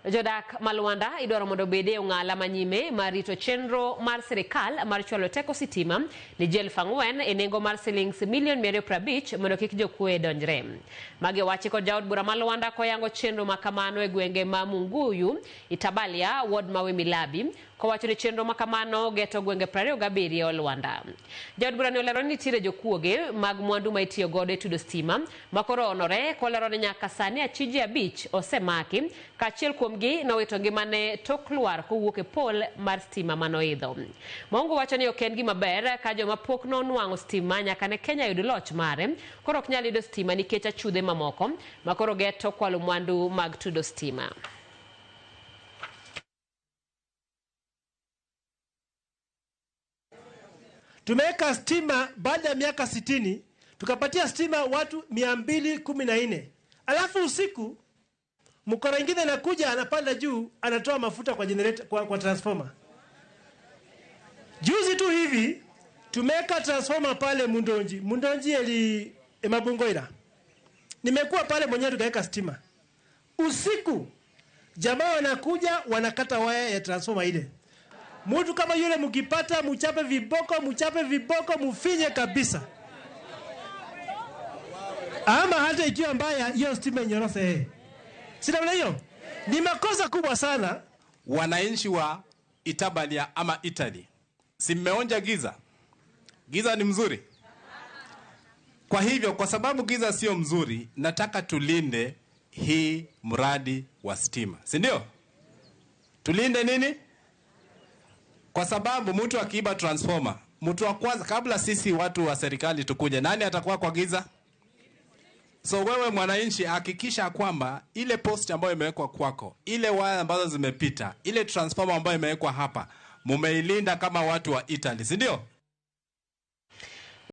Jodak ma Luanda idwaro mondo obed e ong'ala manyime mar rito chenro mar sirikal mar chwalo teko sitima ne ji 4,000 e nengo mar silings milion 250 mondo kik jokuoye donjre. Magi owachi kod jaod bura ma Luanda koyango chenro ma kamano e gwenge ma Munguyu, Itabalia, ward ma Wemilabi, kowacho ni chenro ma kamano geto gwenge 27 Luanda. Jaod bura ni olero ni nitiere jokuoge mag mwandu ma itiyo godo e tudo stima ma koro onore kolero ni nyaka sani achije 5 osemaki kaachiel kuomgi nowito ngimane tok lwar kowuok e pol mar stima manoidho. Maungu wacho ni ok en gima ber ka joma pok nonwang'o stima nyaka ne Kenya yud loch mare koro ok nyal yudo stima nikech achudhe mamoko ma koro geto kwalo mwandu mag tudo stima. Tumeweka stima baada ya miaka 60, tukapatia stima watu 214. Alafu usiku mkora ingine anakuja anapanda juu anatoa mafuta kwa generator, kwa transformer. Juzi tu hivi tumeweka transformer pale Mundonji, Mundonji eli Mabungoira. Nimekuwa pale mwenyewe tukaweka stima. Usiku jamaa wanakuja wanakata waya ya transformer ile. Mtu kama yule mkipata, mchape viboko, mchape viboko, mfinye kabisa. Ama hata ikiwa mbaya hiyo stima inyorose. Si namna hiyo? Ni makosa kubwa sana. Wananchi wa Itabalia ama Italy, si mmeonja giza? Giza ni mzuri. Kwa hivyo, kwa sababu giza sio mzuri, nataka tulinde hii mradi wa stima. Si ndio? Tulinde nini? Kwa sababu mtu akiiba transformer, mtu wa kwanza kabla sisi watu wa serikali tukuje, nani atakuwa kwa giza? So wewe mwananchi hakikisha kwamba ile post ambayo imewekwa kwako, ile waya ambazo zimepita, ile transformer ambayo imewekwa hapa, mumeilinda kama watu wa Italy, si ndio?